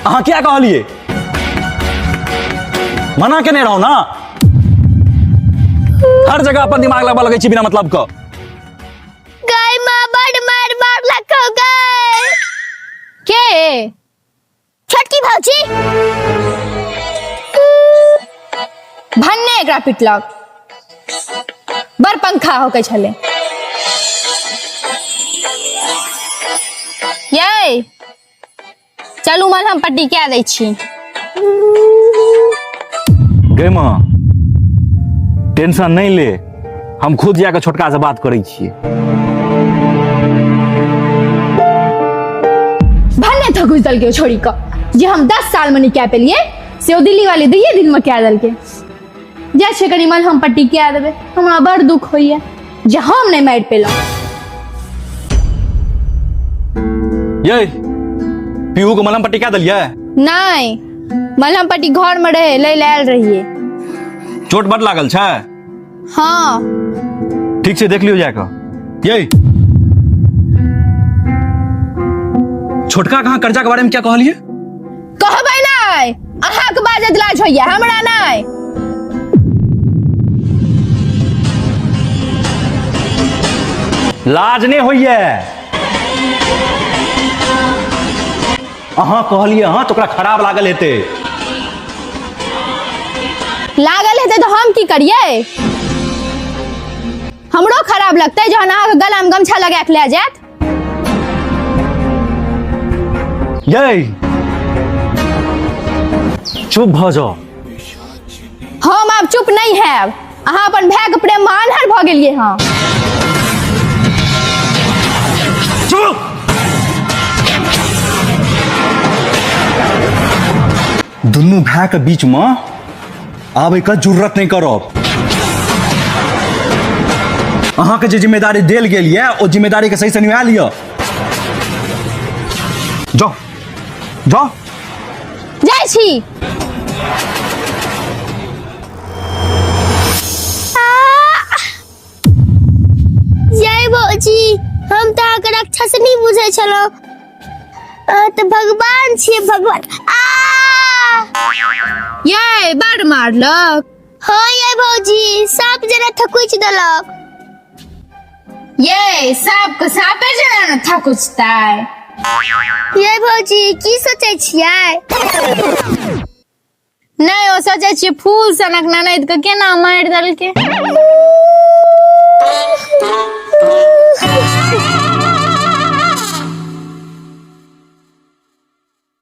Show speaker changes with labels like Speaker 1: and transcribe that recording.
Speaker 1: अहाँ किया कहलिए? मना केने रहौ ना। हर जगह अपन दिमाग लगबऽ लगै छी बिना मतलब के।
Speaker 2: गाय माँ बड़ मार मारलक हो गए।
Speaker 3: के?
Speaker 2: छोटकी भौजी।
Speaker 3: भन्ने एकरा पिटलक, बड़ पंखा होके छले। यै चलू मलहम पट्टी कए दै छी।
Speaker 1: गै माँ, टेंशन नहीं ले, हम खुद जाके छोटका से बात करै छियै।
Speaker 3: भन्ने थकुच देलकै छोड़ी कऽ, जे हम 10 साल में नहीं कए पेलियै से ओ दिल्ली वाली 2 दिन में कए देलकै। जाइ छै कनी मलहम पट्टी कए देबै, हमरा बड़ दुख होइए जे हम नहीं मारि पेलहुँ।
Speaker 1: ये पीहू के मलहम पट्टी कए देलियै?
Speaker 3: नहीं, मलहम पट्टी घर में रहे, लै लए आयल रहियै।
Speaker 1: चोट बड लागल छै?
Speaker 3: हाँ।
Speaker 1: ठीक छै, देख लियौ जाके। ये छोटका कहाँ कर्जा के बारे में क्या कहलिए?
Speaker 3: कहबै नहि, अहाँके बाजत लाज होइया, हमरा नहि।
Speaker 1: लाज नहि होइया। अहाँ कहलिए हँ तऽ ओकरा खराब लागल हेतै।
Speaker 3: लागल हेतै तऽ हम की करियै? हमरो खराब लगतै जहन अहाँके गलामे गमछा लगा के लए जायत।
Speaker 1: यै चुप भऽ जाओ।
Speaker 3: हम आब चुप नहीं हैब। अहाँ अपन भाय के प्रेम में आन्हर भऽ गेलियै हँ।
Speaker 1: चुप। दुनू भाय के बीच में आबै के जरूरत नहीं करब। अहाँ के जे जिम्मेदारी देल गेल ये ओ जिम्मेदारी के सही से निभा लिअ। जाओ जाओ।
Speaker 3: जाइ छी।
Speaker 2: जय भौजी, हम तऽ अहाँके राक्षस नहीं बुझै छलहुँ, अहाँ तऽ भगवान छियै, भगवान। आ
Speaker 3: ये बड़ मारलक।
Speaker 2: हाँ ये भौजी, साँप जेना थकुचि देलक।
Speaker 3: ये साँप के साँपे जेना न थकुचतै।
Speaker 2: ये भौजी, की सोचै छियै?
Speaker 3: नहीं, ओ सोचै छियै फूल सनक ननैद के केना मारि देलकै।